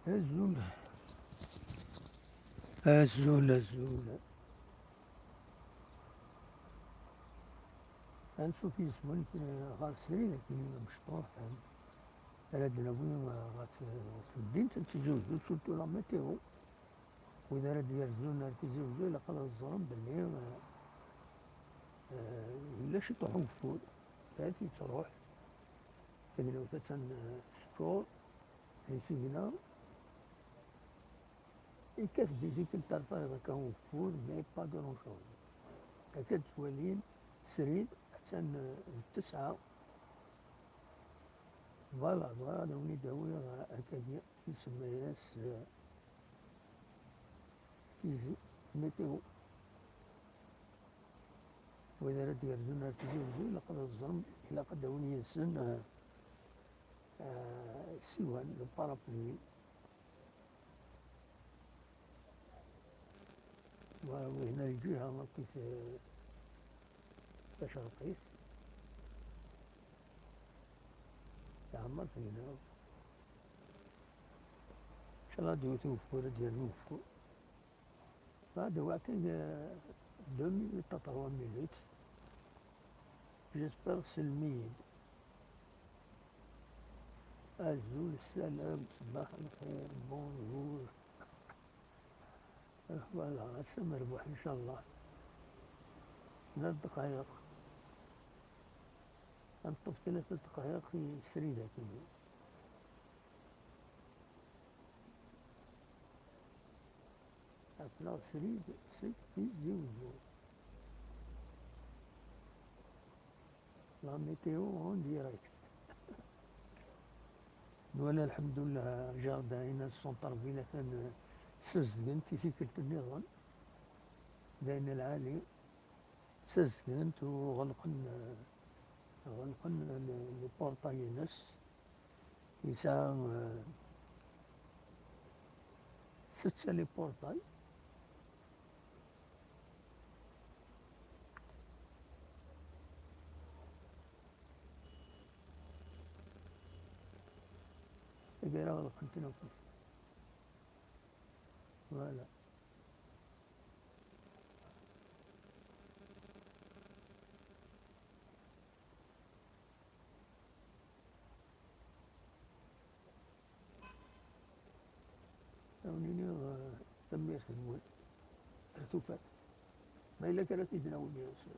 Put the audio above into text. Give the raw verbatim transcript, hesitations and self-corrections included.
Azul. Azul, azul. Ansuf yis-wen ɣer srid akken amecṭuḥ ara d-nawi ɣef temdint n Tizi Uzzu, surtout la météo. Wid ara d-yerzun ar Tizi Uzzu ilaq ad ẓren belli, eh, eh, yella ciṭuḥ ugeffur, ahat yettruḥ. Tagnawt attan, eh, teččur d isigna. Yekkat-d i tikkelt ar tayeḍ akka ugeffur, mais pas grand chose. Akka d-ttwalin srid, attan, eh, d ttesɛa. Voilà, bɣiɣ ad awen-id-awiɣ, eh, akkagi, isemma-yas, eh, Tizi Météo. Wid ara d-yerzun ar Tizi Uzzu, ilaq ad ẓren, ilaq ad d-awin yid-sen, eh, eh, ssiwan, le parapluie. Wa-, wihin ar lǧiha akkit, eh, tacerqit. Teɛmer tegna. Inchallah ad d-iwet ugeffur, ad d-yernu ugeffur. Bɛed waḥid, eh, deux minutes à trois minutes. J'espère selmi. Azul, ssalam, ṣbaḥ lxir, bonjour. Voilà, ass amerbuḥ, inchallah. Snat ddqayeq. Ad neṭṭef tlata ddqayeq i srid akkin. Aql-aɣ srid seg Tizi Uzzu. La météo en direct. Nwala, lḥemdullah, jardin-ines, centre-ville, atan ssazedgen-t i tikkelt nniḍen. D ayen lɛali, ssazedgen-t u ɣelqen, ɣelqen le, le portail-ines. Yesɛa, eh, setta les portails. Tagara ɣelqen-ten akk. Voilà. Ad wen-iniɣ, eh, tanemmirt-nwen. Ar tufat. Ma yella kra ara t-id-nawi, bien sûr.